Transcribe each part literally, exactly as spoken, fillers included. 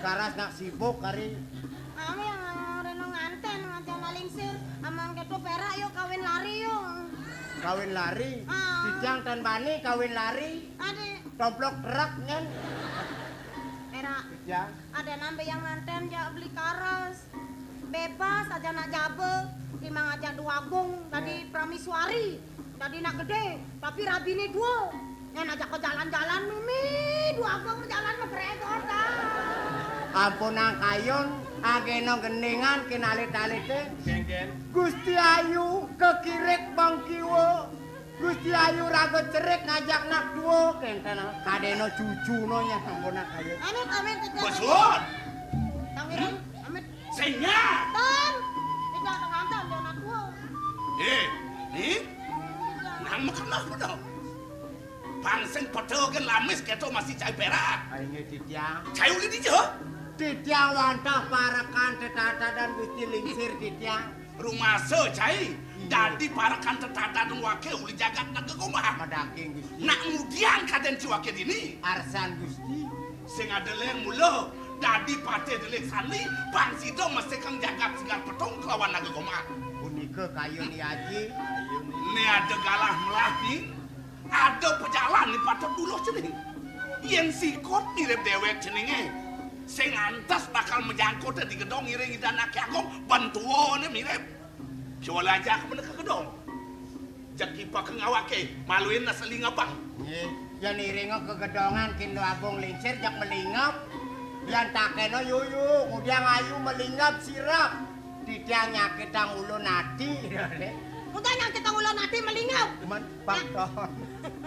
Karas nak sibuk kari. Ami yang reno nganten, nganten lingsir. Amang keto perak yuk kawin lari yuk. Kawin lari? Ah. Titiang tan bani kawin lari. Ade. Tomplok truk nyen. Perak. Titiang. Ada nambe yang nganten jak beli karas. Bebas aja nak jabe. Imang aja dua agung tadi pramisuari. Dadi nak gedé, tapi rabiné dua. Yén ajak ka jalan-jalan, mimi, dua abang jalan magregor, ta. Ampunang kayun, agéna gendingan kén alit-alité. Kénkén. Gusti Ayu kekirik bang kiwa. Gusti Ayu raga cerik ngajak nak dua, kénten kadéna cucuna nya ampunang kayun. Amit, amit, amit. Besul. Tangiran, amit. Sing nya. Tan, tidak nganten dia nak dua. Eh, ni? Nang makan apa dah? Pang sing peda gén lamis kéto masih cai perak. Ai nggih, Titiang. Cai uli dija? Titiang wantah parekan tetatadan Gusti Lingsir, Titiang. Rumasa cai. Iya. Dadi parekan tetatadan waké uli jagat nak gegomah. Madaging, Gusti. Nak ngudiang kadén ci waké dini. Arsan, Gusti. Sing ada léng mula dadi patih Deli Sandi, pang sida mesekang jagat Sigar Petung kelawan Naga Gomah. Punika kayun ni Aji. Né ada galah melah ni, ada pajalan ni patut duluh cening. Yén sikut mirip déwék ceningé, sing antes bakal majangkut di gedong ngiring Ida Anaké Agung, ban tuané mirip. Kéwala ajaka mena ka gedong. Jeg kipaka ngawaké, maluin nasa lingepang. Nggih, yén iringa ka gedongan Kindu Agung Lingsir jeg malingep. Yén takéna yuyu, ngudiang ayu malingep sirep. Titiang nyakitang ulun ati. Udah nyakitang ulun ati malingep. Men, Pak Don.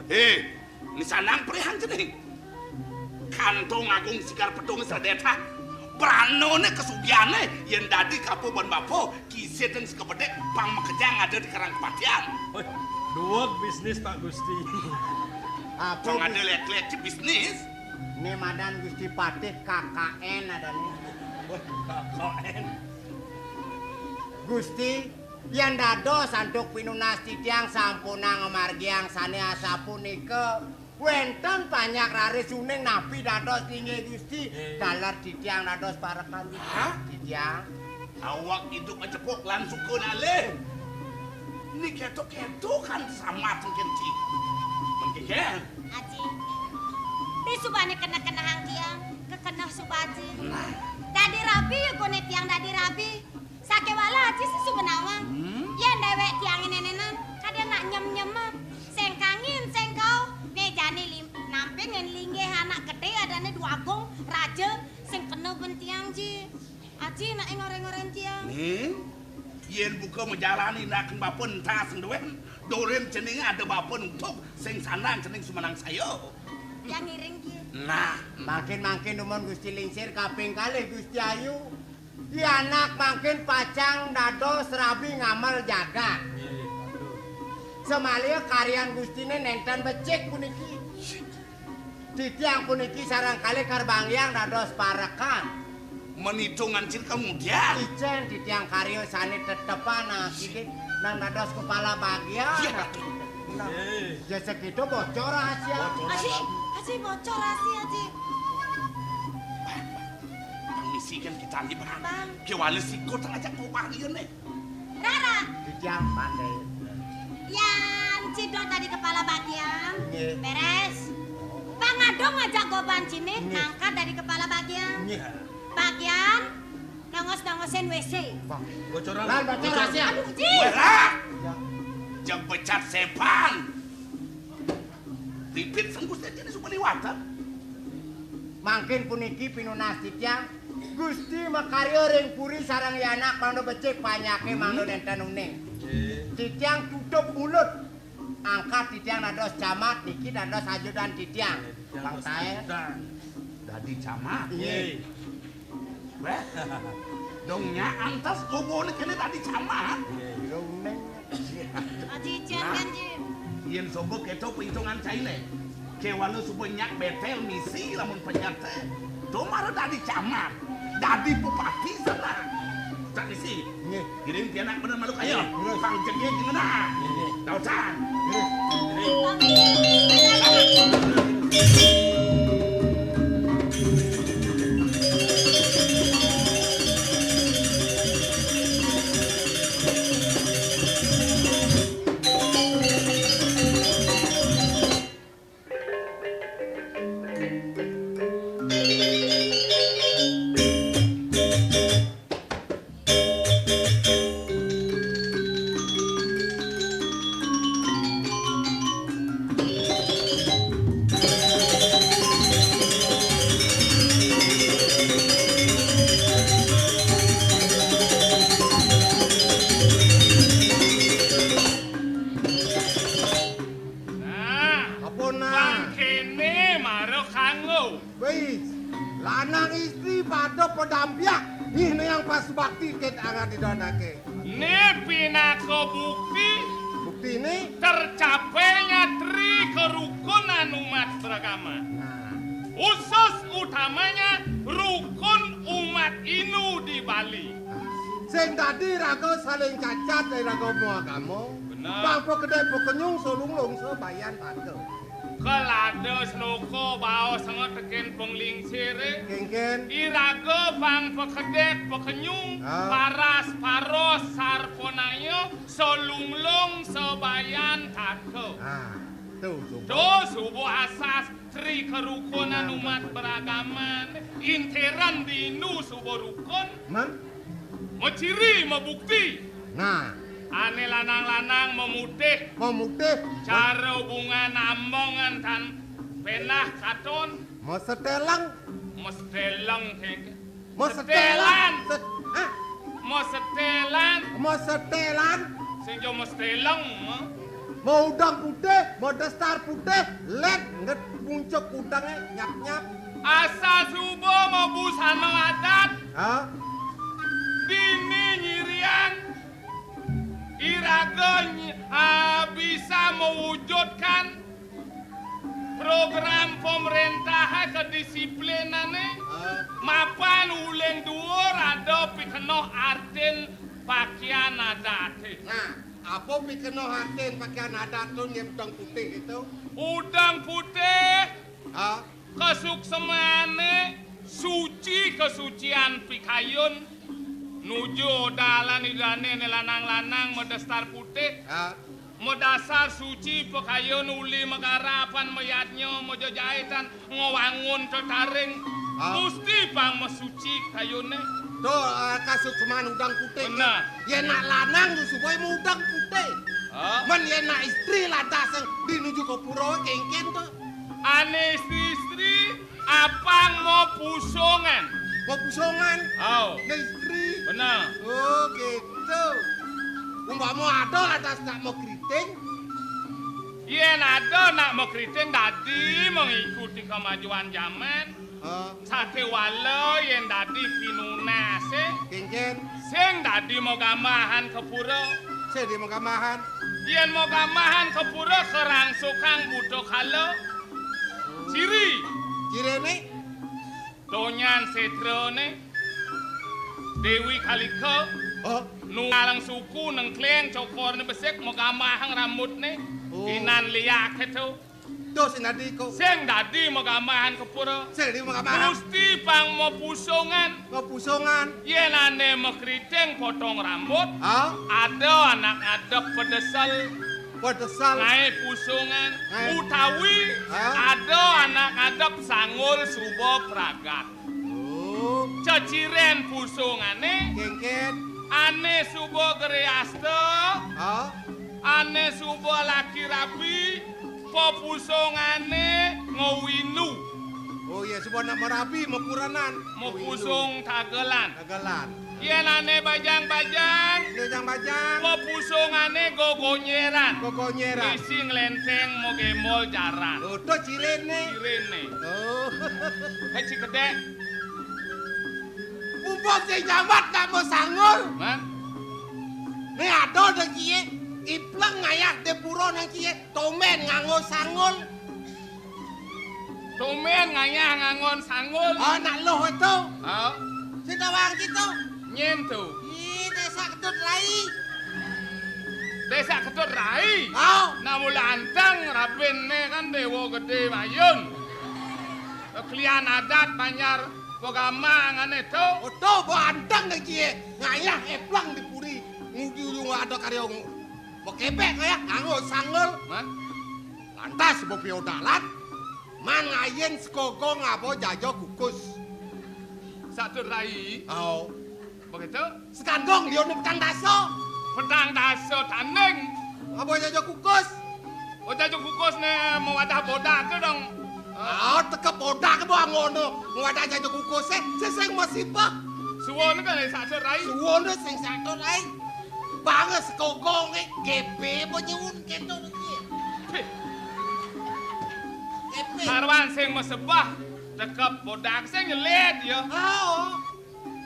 Hé, Ni sandang perihang cening. Kantong Agung Sigar Petung sredéta. Branané kasugihané yén dadi kapa ban bapa, kisiteng sekabedik pang makejang ada di karang kepatihan. Woi, duweg bisnis Pak Gusti. Apa pang ada bis- lék-lék ci bisnis. Né madan Gusti Patih K K N adané. Woi, K K N. Gusti, yén dados antuk pinunas titiang sampunang ngamargiang sané asapunika, wénten panjak raris uning napi dados linggih Gusti. Nggih. Taler titiang dados parekan Gusti. Hah? Titiang. Awak idup acepuk lan suka nalih. Ni kéto-kéto kan samat mungkin ci. Mungkin kan? Aji. Ti subané keneh-kenehang tiang, kekeneh suba Aji. Nah. Dadi rabi ya gone tiang dadi rabi. Sakéwala Aji sing suba nawang. Hmm? Yén déwék tiangé nénénan, kadén nak nyem-nyem. Sing kangin, sing kauh. Né jani lim-, nampingin linggih anak gedé adané Dwagung, raja, sing kena ben tiang, Ji. Aji nak ngoré-ngoréin tiang. Ning, yén buka majalani nak bapa entas duén, durin ceningé ada bapa nutug, sing sandang cening sumanang saya. Tiang ngiring, Ji. Nah. Mangkin-mangkin dumun Gusti Lingsir kaping kalih Gusti Ayu. Pianak mangkin pacang dados rabi ngamal jagat. Samaliha karyan Gustiné nénten becik puniki. Titiang puniki sareng kalih karbanggiang dados parekan. Menitungan ciri kemudian. Icén titiang karya sané tetepan, nah, kidit nang dados kepala bagian. Iya, Ratu. Nah, ya segitu bocor rahasia. Bocor. Aji, Aji, bocor rahasia, Aji. Bang, bang. Bang, misi kan kita nih, Bang. Bang. Kéwala sikut ngajak gobah liyan nih. Rara. Titiang pandai. Yan, cidot dadi kepala bagian. Nggih. Beres. Bang Adung ngajak goban ciné, nggih, ngangkat dadi kepala bagian. Nggih. Bagian nongos-nongosin W C. Bang. Bocoran. Lan, bocor rahasia. Aduh, Ji. Wéh, lah. Ya. Jang pecat sepan. Pipit sengkus aja nih suka liwatan. Mangkin puniki pinunas titiang, Gusti makarya ring puri sareng yanak mangda becik panjaké mangda nénten uning. Nggih. Titiang tutup mulut. Angkat titiang dados camat, niki dados ajudan titiang. Nggih, titiang dados ajudan. Bang Taén. Dadi camat. Nggih. Wéh, dong nyak antas goboné kéné dadi camat. Nggih. Aji, icén kan, Ji. Yén soba kéto pitungan cainé. Kéwala suba nyak betel misi lamun penyat té. To mara dadi camat, dadi bupati sana. Tak misi. Nggih. Ngiring pianak bener malu kaya. Nggih, terus. Pang jegég ngenah. Nggih, nggih. Tau, Cang. Nggih. Nggih. Selamat. Lanang istri pada padampiak. Ih, né yang pas bakti kén angga didonake. Né pinaka bukti. Bukti né? Tercapainya tri kerukunan umat beragama. Nah. Khusus utamanya rukun umat Hindu di Bali. Sing dadi raga saling cacat ing raga maagama. Bener. Pang pakedék pakenyung salunglung sabayan tata. Kalada sloka baos sanga tekén panglingsiré. Kénkén. Iraga pang pakedék pakenyung, ah, paras paros sarpanaya salunglung sabayan tata. Ah, to suba. To suba asas tri kerukunan umat beragama. Intéran di Hindu suba rukun. Man? Maciri, mabukti. Nah. Ané lanang-lanang mamutih. Mamutih. Cara hubungan ambangan tan péndah katon. Maseteleng. Maseteleng, kéngkén. Masetelan. Set-, hah? Masetelan. Masetelan. Sing ja maseteleng, mah. Maudeng putih, madestar putih, lét nget muncuk kudengé, nyap-nyap. Asal suba mabusana adat. Hah? Dini nyiriang iraga ny-, ah, bisa mewujudkan program pemerintahan kedisiplinane, ah, mapan uling duur ada pikenoh artin pakaian adaté. Nah, apa pikenoh artin pakaian adat to, yén maudeng putih to? Udeng putih. Ah. Kasuksmané suci, kasucian pikayun nuju dalan Idané, né lanang-lanang madestar putih. Ah. Madasar suci pikayun uli magarapan mayadnya majejaitan ngawangun tetaring. Ah. Musti pang masuci kayuné. To, ah, kasuksman udeng putih. Bener. Yén nak lanang suba maudeng putih. Ah. Men yén nak istri lantas di nuju ka pura kéngkén to. Ané istri-istri apang mapusungan. Mapusungan? Au. Nak istri? Bener. Oh, gitu. Umpama ada lantas nak makriting. Yén ada nak makriting dadi mengikuti kemajuan zaman. Hah? Sakéwala yén dadi pinunasé. Kéngkén. Sing dadi magambahan ka pura. Sing dadi magambahan. Yén magambahan ka pura karangsukang buta kala. Ciri. Ciriné? Tonyan sétrané. Déwi Kalika. Oh. Nunggalang suku nengkléng cokorné besik magambahang rambutné. Oh. Inan liaké to. To sing dadi ko. Sing dadi magambahan ka pura. Sing dadi magambahan. Musti pang mapusungan. Mapusungan. Yén ané makriting potong rambut, ha? Ada anak ngadep padesel. Padesel. Ngaé pusungan. Ngaé. Utawi, ha? Ada anak ngadep sanggul suba pragat. Oh. Ceciren pusungané. Kéngkén. Ané suba griasta. Ha? Ané suba laki rabi, papusungané ngawindu. Oh iya, suba nak marabi, makurenan. Mapusung tagelan. Tagelan. Yén ané bajang-bajang. Bajang-bajang. Papusungané gogonyeran. Gogonyeran. Misi nglénténg magémbol jaran. Oh, to ciriné. Ciriné. Oh. Hé, Cikedék. Mumpung sing nyambat nak mau sanggul. Hah? Né ada nang kié, ipleng ngayah di pura nang kié, tumbén nganggo sanggul. Tumbén ngayah nganggon sanggul. Oh, nak luh to. Oh. Sing tawang kéto. Nyén to. Ih, Désa Ketut Rai. Désa Ketut Rai? Oh. Nah, mula anteng rabinné kan Déwa Gedé Mayun. Klian adat Banjar Pagama ngané to. Oh, to, ba anteng nang kié. Ngayah éplang di puri. Ngudi ujung ada karya ng-, makebek ngayah nganggo sanggul. Hah? Lantas bepiodalan. Man ngayin sekogong aba jaja kukus. Satu rai. Oh. Begitu? Sekandong liun petang dasa. Petang dasa tanding. Aba jaja kukus. Oh, jaja kukus né mawadah bodak to dong. Ah, teka bodak ba ngono. Mawadah jaja kukus é, sing sing masipah. Suwun kan satu rai. Suwun sing satu rai. Banget sekogong é, G P ba nyuwun kéto iki. Pih. G P. Sarwan sing masebah. Teka bodag sing nyelet ya. Oh.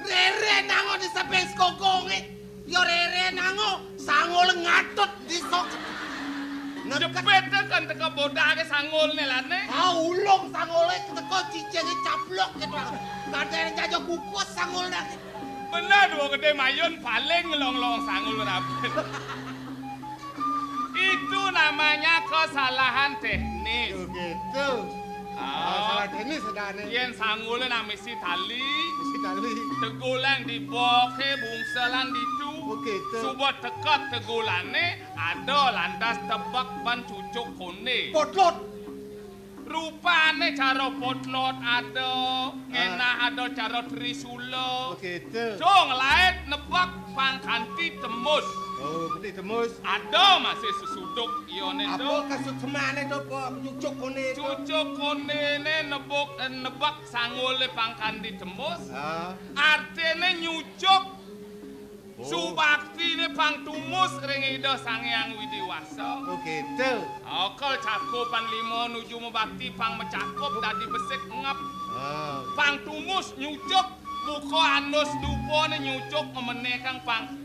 Rere nango di sepeng sekokongé. Ya rere nango sangul ngatut di sok. Jepit kan teka bodagé sangulné lané. Ah, ulung sangulé teka cicingé caplok gitu. Kadén jaja kukus sangulné. Bener dua gedé mayun paling ngelong-long sangul raben. Itu namanya kesalahan teknis. Oh, gitu. Oh, salah teknis adané. Yén sangulé nak misi tali. Misi tali. Tegulang di boké bungselan ditu. Oh, gitu. Suba teka tegulané ada lantas tebek ban cucuk kondé. Potlot. Rupané cara potlot ada, ngenah ada cara trisula. Oh, gitu. Cung laé nebak pang kanti tembus. Oh, kanti tembus. Ada masih sesuduk ioné to. Apa kasuksmané to, Pok? Cucuk koné to. Cucuk konéné nebuk, eh, nebak sangulé pang kanti tembus. Ah. Artiné nyucuk. Oh. Subaktiné pang tumus ring Ida Sang Hyang Widi Wasa. Oh, gitu. Okel cakupan lima nuju mabakti pang macakup dadi besik ngep. Ah. Pang tumus nyucuk, buka andus dupané nyucuk memené kang pang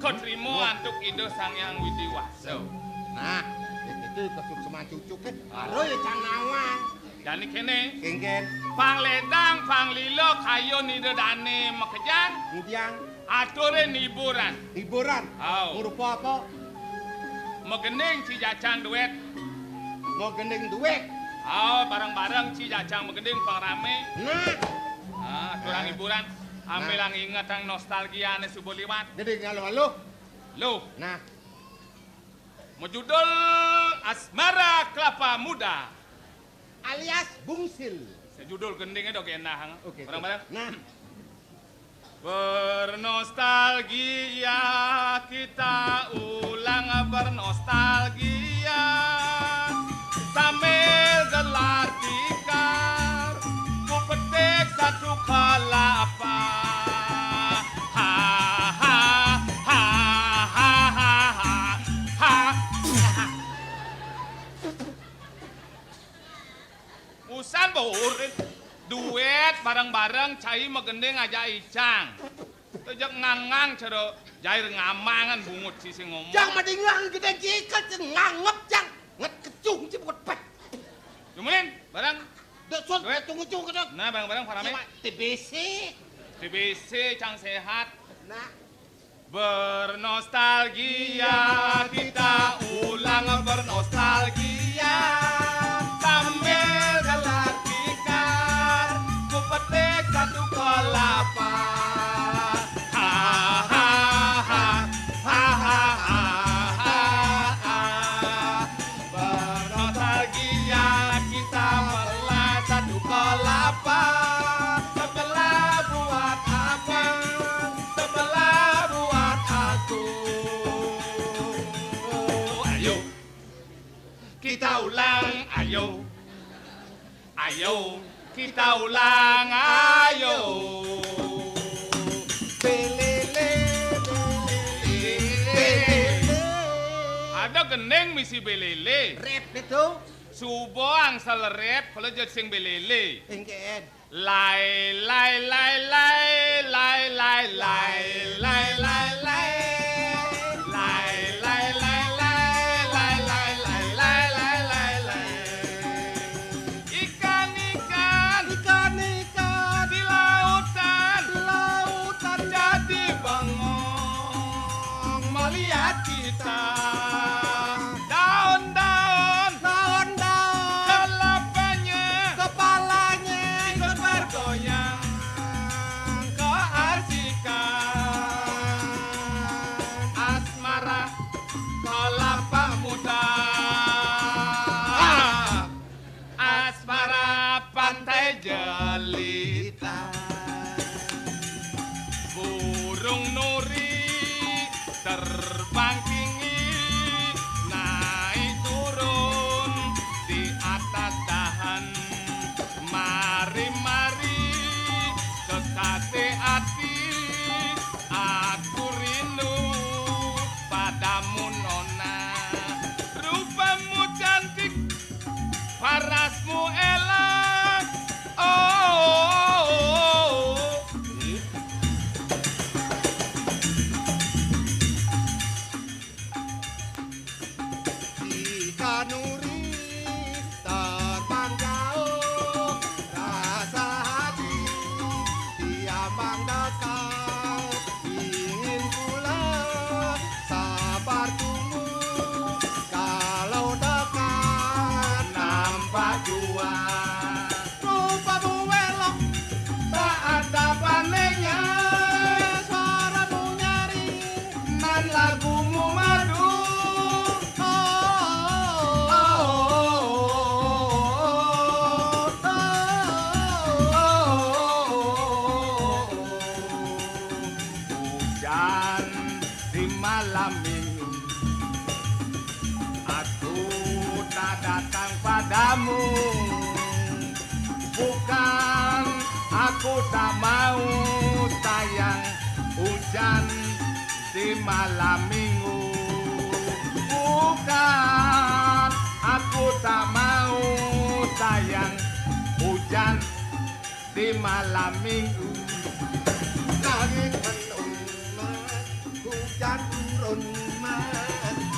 katrima antuk Ida Sang Hyang Widi Wasa. Nah, ya gitu kasuksman cucuké. Baru ya cang nawang. Jani kéné. Kénkén. Pang lédang, pang lila, kayun Ida Dané makejang. Ngejang. Aturin hiburan. Hiburan? Au. Ngrupa apa? Magending ci jacang duét. Magending duét? Au, bareng-bareng ci jacang magending pang ramé. Nah. Ah, aturang hiburan. Ambilang ingetang nostalgiané suba liwat. Gending aluh-aluh. Luh. Nah. Majudul Asmara Kelapa Muda. Alias Bungsil. Sajudul gendingé dong endah. Oke, bareng-bareng. Nah. Bernostalgia, kita ulang bernostalgia. Sambil gelar tikar, ku petik satu kelapa. Ha, ha, ha, ha, ha, ha, ha. Usan baurin. Duét bareng-bareng cai magending ajak icang. Tejak ngangang cara jair ngamangan bungut sisi ngomong. Jang madingang gedé jikat ngangep jang. Nget kecung ci bukut pet. Jumulin bareng. Dek sun duét. Cung-cung kedok. Nah, bareng-bareng parame. Cuma T B C. T B C cang sehat. Nah. Bernostalgia, kita ulang bernostalgia. Sambil gelar tikar, ku petik satu kelapa. Ha, ha, ha, ha, ha, ha, ha, ha. Bernostalgia kita, belah satu kelapa. Sebelah buat abang, sebelah buat aku. Ayo, kita ulang, ayo. Ayo, kita ulang, ayo. Belele, belele, belele. Ada gending misi belele. Rep itu. Suba angsal rep, kalau jek sing belele. Engken. Lai, lai, lai, lai, lai, lai, lai, lai, lai, lai. Lai, lai, lai, lai, lai, lai, lai, lai, lai, lai, lai. Ikan-ikan. Ikan-ikan. Di lautan. Di lautan. Jadi bengong melihat kita. Daun-daun. Daun-daun. Kelapanya. Kepalanya. Ikut bergoyang. Keasikan. Asmara. Kelapa muda. Ah. Asmara Pantai Jelita. Burung nuri terbang tinggi, naik turun di atas dahan. Mari-mari kekasih hati, aku rindu padamu nona. Rupamu cantik, parasmu elok. Bukan, aku tak mau, sayang, hujan di malam minggu. Bukan, aku tak mau, sayang, hujan di malam minggu. Langit mendung, hujan turun,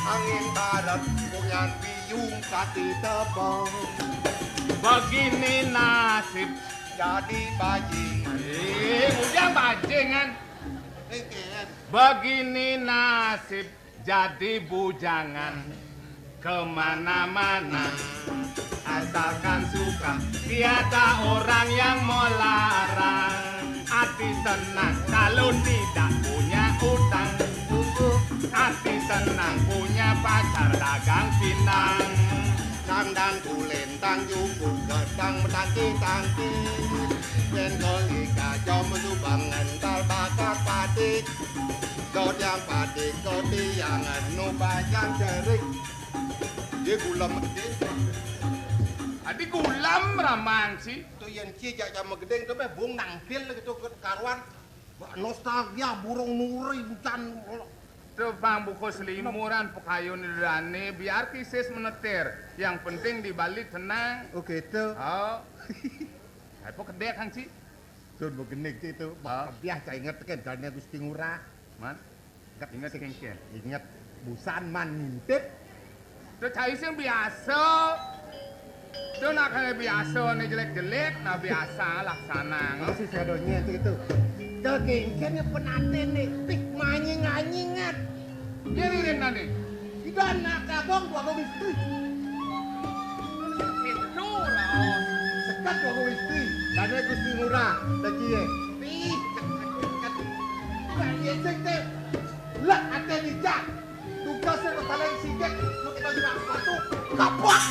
angin barat, bungan biung, pati tebang. Begini nasib. Jadi bajingan. Eh, ujang bajingan. Begini nasib jadi bujangan. Kemana-mana, asalkan suka, tiada orang yang melarang. Hati senang kalau tidak punya utang. Hati senang punya pacar dagang pinang. Dangdang kulintang, jukut gedang, menanti-tanti. Jengkol iga jom, subang ngental, bakar patik. Kau yang patik, kau tiang anu, bajang cerik. Dia gulam gedé. Adi gulam ramang sih. Tu yang cie jak jama gedé tu meh bung nangkil gitu karuan. Wah, nostalgia burung nuri encan. Tu pang buku selimuran, pekayun dane, biar kisis menetir. Yang penting di Bali tenang. Oh, gitu. Oh. Apa kedek, Kang Ci? Sun begenik itu, ah, biah cai inget kan dane Gusti Ngurah. Man? Inget sing, kengken. Inget busan man ngintip. Tu cai sing biasa. Tu nak kaya biasa ne jelek-jelek, nah biasa laksana. Masih sadonye itu, itu. Tu kengken ne penaten ne, tik manying-anyingan. Dia ririn nane. Idan nak kabong dua kali istri. Itu raos. Sekat dua kali istri. Dane Gusti Ngurah, dah cie. Ih, sekat, sekat. Bukan dia sing teh. Lah, ate dijak. Tugasnya ngetalin sidik, mau kita juga sepatu. Kapok.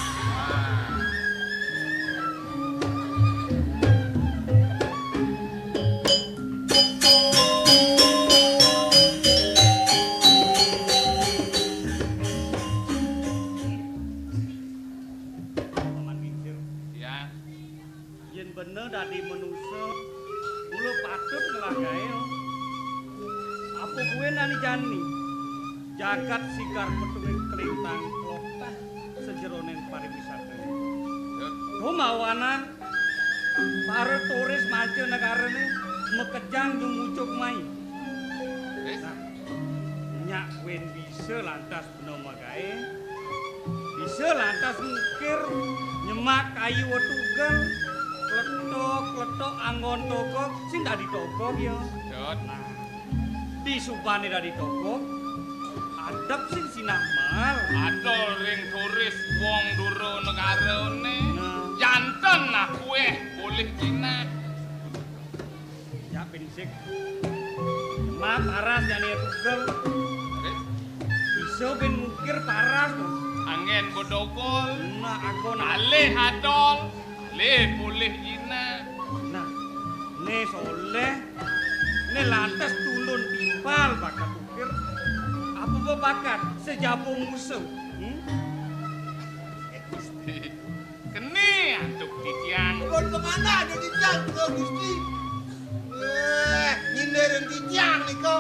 Paman Kincir. Ya. Yén bener dadi manusa, mula patut ngelah gaé. Apa buin ani jani? Jagat sigar petungé kelintang klokah sajeroning pariwisata. Tumawana para turis mancanegarané makejang nyumucuk mai. Nah, nyak buin bisa lantas bena magaé. Bisa lantas ngukir, nyemak kayu tugel, kletok-kletok anggon togog, sing dadi togog ya. Nah, disubané dadi togog, adep sing sinah mal. Adol ring turis wong dura negarané. Nah. Janten akué polih jinah. Ya, pinsik. Mak paras jani tugel. Bisa bin mukir paras, Bos. Angin bedogol. Nah, aku nak. Alih adol. Alih polih jinah. Nah, né soléh. Né lantas tulun timpal bakat ukir. Apa bakat? Sejabung musuh. Hmm? Keni antuk titiang. Pun kemana ada titiang, Gusti? Eh, nyindirin titiang nika.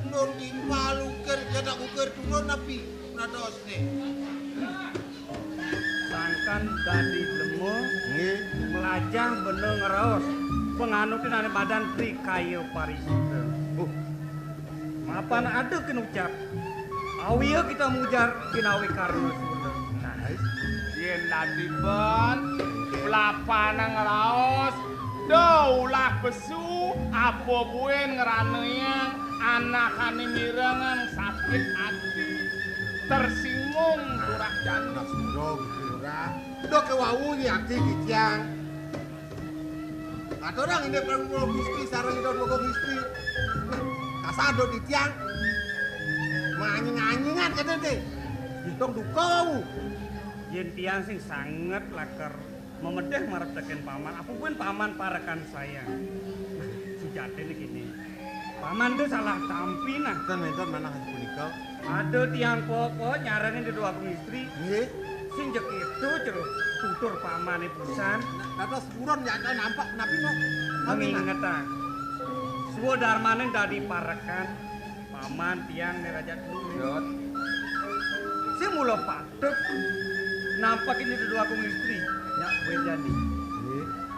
Nun timpal ukir, jadak ukir turun napi? Nados nih. Sangkan dadi blema, nggih, melajah bena ngraos. Panganutin ané badan trikaya parisita. Uh. Mapan ada kén ucap. Awia kita mujar kinawi karna sunda. Nah, yén dadi ben, belapanang raos, da ulah pesu, apa buin ngranayang anakané mirengang sakit ati, tersinggung turah jani. Nah, sura, sura. Da kewau nyati titiang. Aturang indik Prabu Gusti sareng Ida Dwagung Istri. Nah, kasado titiang. Manying-anyingan kata deh. Dong duka wau. Yén tiang sing sanget lakar memedeh marep tekén paman, apa buin paman parekan sayang. Nah, sujatiné kéné. Paman tuh salah tampi nah. Ten wénten manah punika. Ada tiang koko nyarengin Ida Dwagung Istri. Nggih. Sing jek itu jero tutur pamane pisan. Dados buron ya nampak napi no. Mengingetang. Swadarmane dadi parekan paman tiang ne raja telu. Sing mula patut nampakin Ida Dwagung Istri nyak kuwe jani.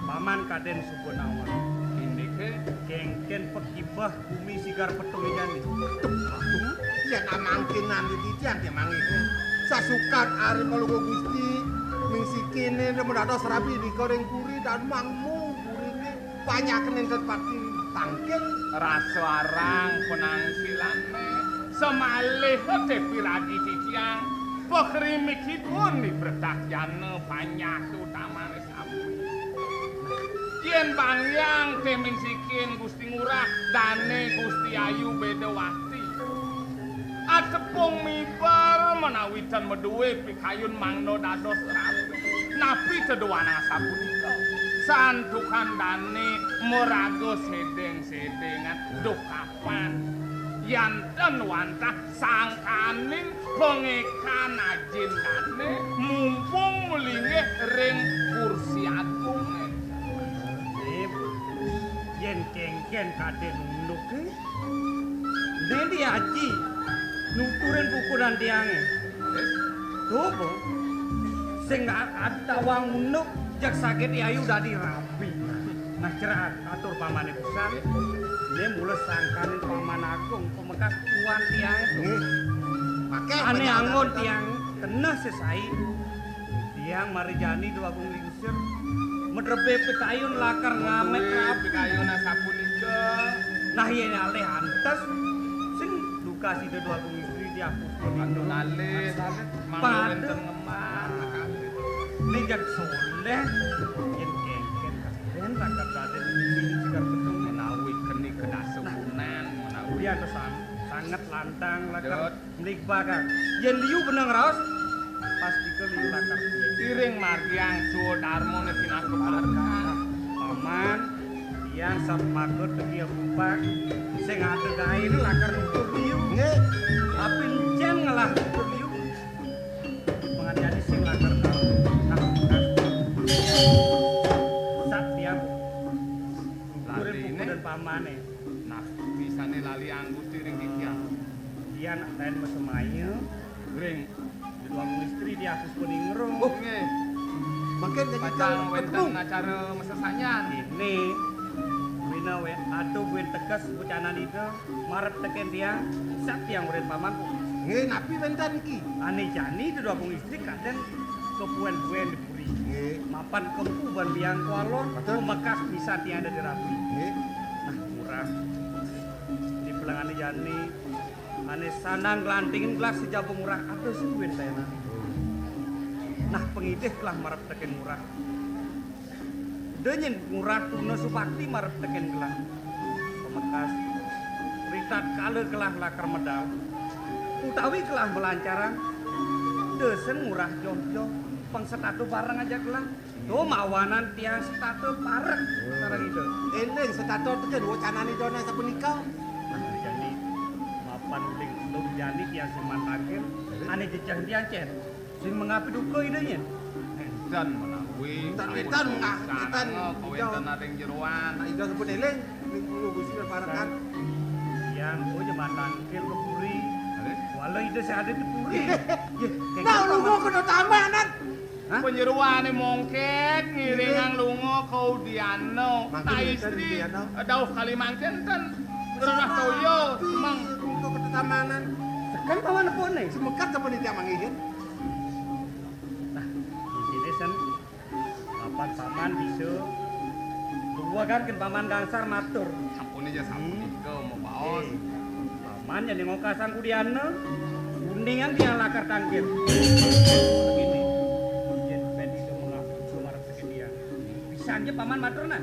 Paman kaden suba nawang. Indike kengken pekibah bumi sigar petung jani. Yen amangkin anu titiang te mangke. Sasukat ari Palungguh Gusti mingsikine demen dados rabi di Koreng Puri dan mangmu purine banyak nenten pati tangkil. Rasa arang penangsilane semalih te piragi titiang pekrimikipun di Bretak Jana panjak utamane sami. Yen bangyang te mingsikin Gusti Ngurah dane Gusti Ayu Bedawati. Atepung miber menawi tan meduwe pikayun mangda dados rabi. Napi teduan asapunika? Santukan dane maraga sedeng-sedengan duh kapan. Yan tan wantah sangkaning pangekan ajin dane mumpung melinggih ring kursi agung. Yen kengken kade nunduk, eh? Dendi aji nuturin pukulan tiange. Tuh, Bu. Sing a- adi tawang nunduk, jak sakit ayu dadi rabi. Nah, cerak atur pamane pisan. Ini mula sangkaning paman agung pemekas tuan tiange tuh. Nggih. Ane anggon tiang kena sesai. Tiang marijani Dwagung Lingsir. Medrebe pikayun lakar ngamet rabi. Pikayun asapunika. Nah, yen alih antes sing duka sida Dwagung Istri diapus. Anu nalih, mangga wenten ngemah. Ning jan soleh yen kengken kaden lakar daden bumi sigar betung menawi keni kedasa gunan menawi. Kuwi antes sanget lantang lakar. Mligbagang. Yen liu beneng raos, pastika liu lakar kuwi. Iring margiang Swadarmane pinaka parekan. Paman, tiang sapagut tegi abupak, sing ada gaene lakar nutur liu. Nggih. Tapi encen ngelah nutur liu. Penganjani sing lakar tau. Nah, sat tiang. Nuturin pukulan pamane. Nah, bisane lali angguti ring titiang. Tiang nak lain masemaya. Ring. Di ruang istri di atus kuning ngerung. Oh, nggih. Mangkin jadi pacang wenten acara masesanyan. Ini wina we atuh buin teges bucanan ida marep teken tiang, sat tiang urin paman. Nggih, napi wenten iki? Ane jani di ruang istri kaden kebuen-buen di puri. Nggih. Mapan kempu ban biang kualon, betul. Mekas pisan tiang dadi rabi. Nggih. Nah, murah. Di pelengane jani ane sanang glantingin gelah sejaba Ngurah atus kuwi tenan. Nah, pengidih gelah marep teken Ngurah. Denyen Ngurah tuna subakti marep teken gelah. Pemekas, ritatkala gelah lakar medal, utawi gelah melancaran, desen Ngurah joh-joh, pang setata bareng ajak gelah. Tuh mawanan tiang setata parek sareng Ida. Eling setata teken wacanane dana sapunika. Nah, jani mapan uling telung jani tiang sing mantangin, ane jejeh tiang cen. Sing mengapi duka Ida nyen. Enten menawi. Enten, enten, mengah, enten. Kawenten ring jeroan. Nah, Ida sampun eling, ning kula Gusti parekan. Tiang, oh, jeman tangkil ke puri. Wala Ida sing ada di puri. Nggih. Nah, lu mau kena tambah, Nan. Hah? Panyeroane mongket ngiringang lunga ka Udiana. Mangkin nah, enten istri Udiana. Dauh kali mangkin ten. Gerah toya, Mang. Untuk ketamanan. Sekan paman nepune. Semekat apa nih tiang mangihin? Nah, intine sen. Papan paman bisa. Dua kan ken paman gangsar matur. Sampune ya sampun nika mau baos. Eh, paman yang ngokasang kudiana. Kuningan tiang lakar tangkil. Begini. Yen ben iso mengabdi, iso marep teken tiang. Pisan je paman matur nah.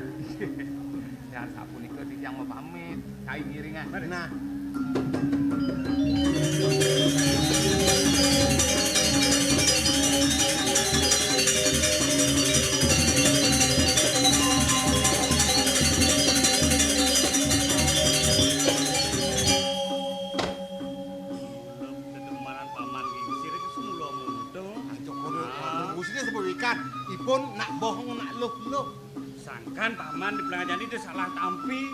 Yang sapunika titiang mau pamit. Kai ngiringan. Nah. Dedemanan paman lingsir iki semula muda. Aja kono. Luh, luh. Sangkan paman di Pelangajani dia salah tampi.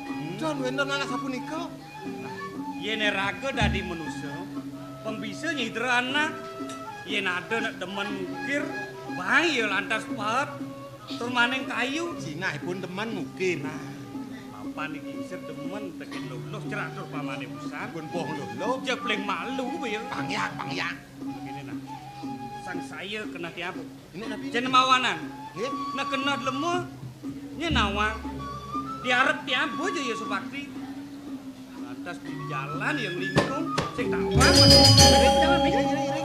Hmm. Jan wénten anak sapunika. Yén raga dadi manusa, pang bisa nyidra anak. Yén ada nak demen ngukir, baé ya lantas paet tur maning kayu. Sinahipun demen ngukir. Nah, papan iki isir demen tekén luh-luh cerak tur pamané pisan. Pun poh luh-luh. Jepling malu ya. Pangyak, pangyak. Begini nah. Sang saya kena tiap. Ini nabi. Jen mawanan. Nggih. Nak kena lemu, nya nawang. Diarep tiap aja ya supakti. Lantas di jalan yang lingkung, sing tawang. Jalan nih.